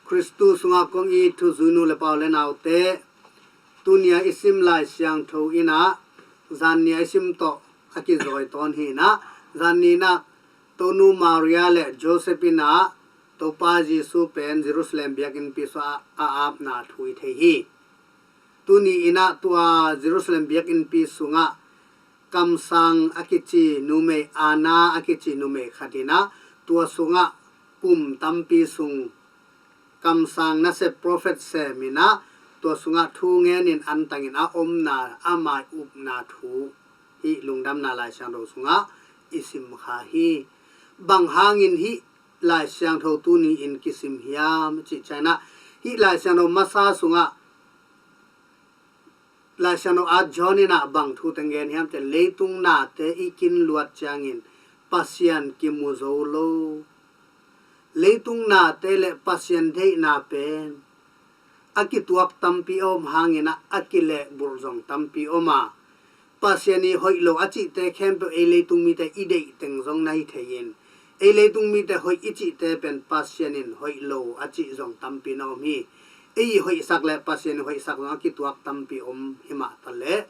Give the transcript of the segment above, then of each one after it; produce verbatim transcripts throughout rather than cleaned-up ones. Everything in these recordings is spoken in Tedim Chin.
Khristu sungah kong it thuzui nu le pa u le naute, tuni a i sim Lai Siangtho in ah, zanni a i sim tawh a kizawi tawn hi in ah, zanni in ah Tonu Maria le Joseph in ah Topa Jesu pen Jerusalem biakinnpi sungah a apna thu i thei hi. Tuni in ah tua Jerusalem biakinnpi sungah kamsang a kici numei, Anna a kici numei khat in ah tua sungah kum tampi sung kamsang nasep prophet sem in ah tua sungah thu ngenin antangin a omna, ama upna thu hih Lungdamna Lai Siangtho sungah i sim kha hi. Bang hangin hih Lai Siangtho tuni in kisim hiam cih ciangin ah, hih Lai Siangtho masa sungah Lai Siangtho at John in ah bang thu teng gen hiam cih leh, leitung nate i kin luat ciangin Pasian kimu zo lo. Leitung nate le Pasian deihna pen a kituak tampi a om hangin ah a kilehbulh zong tampi om a, Pasian i hoih lo a cihte khempeuh ei leitung mite i deih teng zong na hi thei in, ei leitung mite hoih i cihte pen Pasian in hoih lo a cih zong tampi na om hi. Ei i hoihsak le Pasian i hoihsak zong a kituak tampi om hi mah ta leh,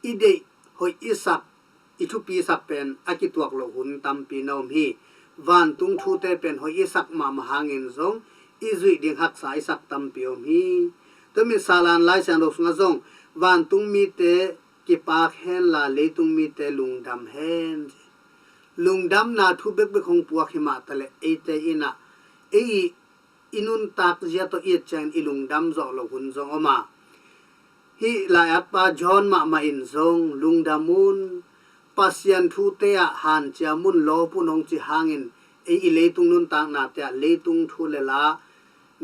i deih hoih i sak, i thupisak pen a kituak loh hun tampi na om hi. Vantung thute pen hoih i sak mahmah hangin zong i zuih ding haksa i sak tampi om hi. Tua min Salan Lai Siangtho sungah zong, vantung mite kipak henla leitung mite lungdam hen. Lungdamna thu bekbek hong puak hi mah ta leh, eite in ah ei i nuntak zia tawh i et ciangin i lungdam zawh loh hun zong om a, hih lai-atpa John mahmah in zong lungdam un, Pasian thute ah hanciam un, lawp un hong ci hangin, ei i leitung nuntaknate ah leitung thu le la,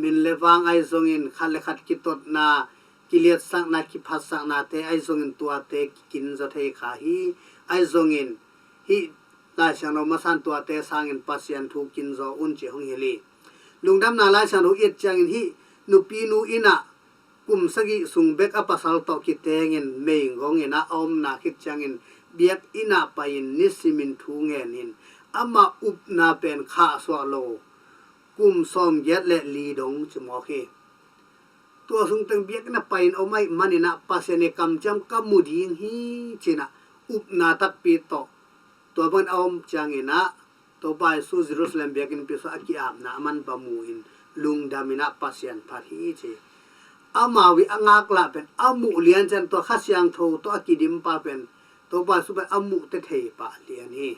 min le vang ahi zongin, khat le khat kitotna, kiliatsakna, kiphatsaknate ahi zongin tuate kikin zaw thei kha hi. Ahi zongin hih Lai Siangtho masa in tuate sangin Pasian thu kin zaw un cih hong hilh hi. Lungdamna Lai Siangtho i et ciangin hih nupinu in ah kum sagih sung bek a pasal tawh kitengin meigong in ah a omna khit ciangin biakinn ah pai-in nisimin thu ngenin, ama upna pen khahsuah lo kum sawmgiat le li dong ci mawk hi. Tua sung teng biakinn ah pai-in om ahih manin ah Pasian i kamciam ka mu ding hi ci-in ah upna takpi tawh tua bangin a om ciangin ah Topa Jesu Jerusalem biakinnpi sungah a ki-apna aman va mu-in lungdam in ah Pasian phat hi ci. Amau i a ngaklah pen a muh lian ciang tua Kha Siangtho tawh a kidimpa pen Topa Jesu pen a muh tethei pah lian hi.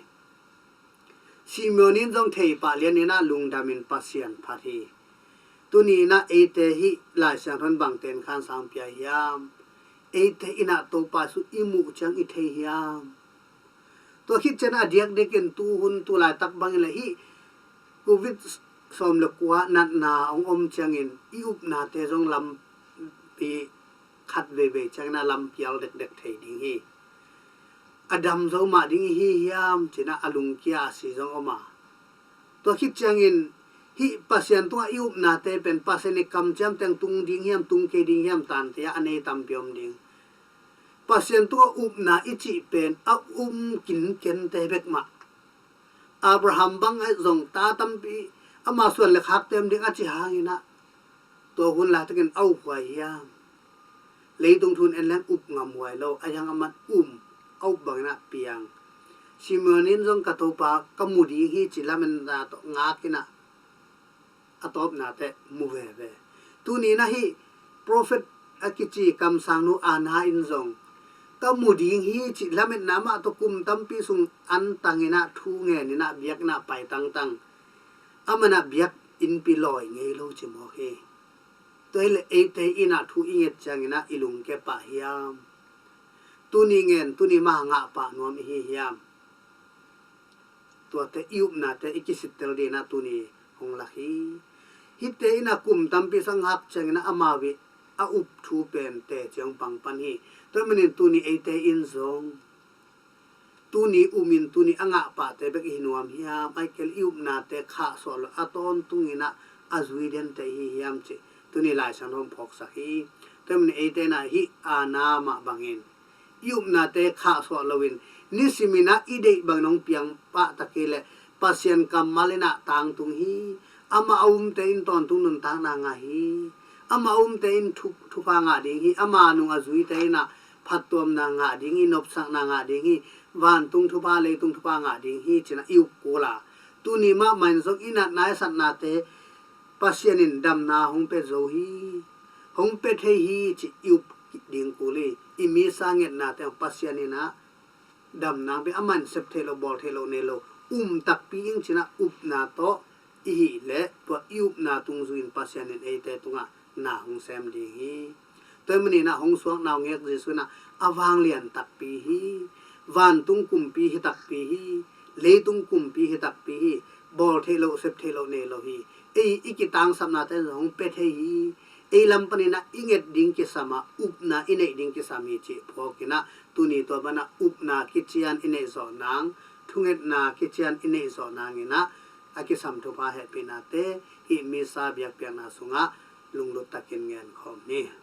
Simeon in zong thei pah lian in ah lungdam in Pasian phat hi. Tuni in ah eite hih Lai Siangtho in bang tenkhan sang pia hiam? Eite in ah Topa Jesu i muh ciang i thei hiam? Tua khit ciang a diakdiakin tuhun tu laitak bangin le hih Covid sawm le kua natna hong om ciangin i upnate zong lampi khat veivei ciangin a lampial dekdek thei ding hi. A dam zo mah ding i hi hiam ci-in ah a lungkia a si zong om a, tua khit ciangin hih Pasian tungah i upnate pen Pasian i kamciam teng tung ding hiam, tung kei ding hiam tante ah a nei tampi om ding. Pasian tungah upna i cih pen a um kinkente bek mah. Abraham bang ahi zong ta tampi, ama suan le khakte om ding a ci hangin ah tua hun laitakin a uphuai hiam? Leitung thu in en leng up ngamhuai lo, ahi hang aman um, a up bangin ah piang. Simeon in zong ka Topa ka mu ding hi ci lametna tawh ngak in ah a tawpna teh mu veve. Tuni in ah hih prophet a kici kamsangnu Anna in zong ka mu ding hi ci lametna mah tawh kum tampi sung antang in ah thu ngen in ah biakinn ah pai tangtang. Aman ah biakinnpi lawi ngei lo ci mawk hi. Tua hileh eite in ah thu i nget ciangin ah i lungkia pah hiam? Tuni ngen, tuni mah ngah pah nuam i hi hiam? Tuate i upnate i kisittel dingin ah tuni hong lak hi. Hihte in ah kum tampi sung a ngak ciangin ah amau i a up thu pen teci hong pang pan hi. Tua manin tuni eite in zong tuni um in tuni a ngah pahte bek i hi nuam hiam? Ahih kei leh i upnate khahsuah lo a tawntung in ah a zui dente i hi hiam cih tuni Lai Siangtho in phawksak hi. Tua manin eite in ah hih Anna mah bangin i upnate khahsuah loin nisim in ah i deih bangin hong piang pah ta kei leh Pasian kammal in ah tangtung hi. Amah a umte in tawntung nuntakna ngah hi. Amah a umte in thu, thupha ngah ding hi. Amah nung a zuite in ah phattuamna ngah ding hi, nopsakna ngah ding hi. Vantung thupha, leitung thupha ngah ding hi, ci-in ah i up kul a. Tuni mahmah in zong i natna, i satnate Pasian in damna hong pia zo hi, hong pia thei hi, ci-in i up ding kul hi. I misa ngetnate Pasian in ah damna hong pia, amah in sep theih loh, bawl theih loh nei lo, um takpi ing, ci-in ah upna tawh i hih leh, tua i upna tung zui-in Pasian in eite tungah na hong sem ding hi. Tua ahih manin ah hong suakna hong ngek Jesuh in ah a vanglian takpi hi. Vantung kumpi hi takpi hi. Leitung kumpi hi takpi hi. Bawl theih loh, sep theih loh nei lo hi. Ei i kitangsapnate zong hong pia thei hi. Ei lam panin ah i nget ding kisam a, upna i neih ding kisam hi, cih phawk in ah, tuni tua banah upna kician i neih zawh nang, thungetna kician i neih zawh nangin ah, a kisam thupha hehpihnate hih misa biakpiakna sungah lunglut takin ngen khawm ni.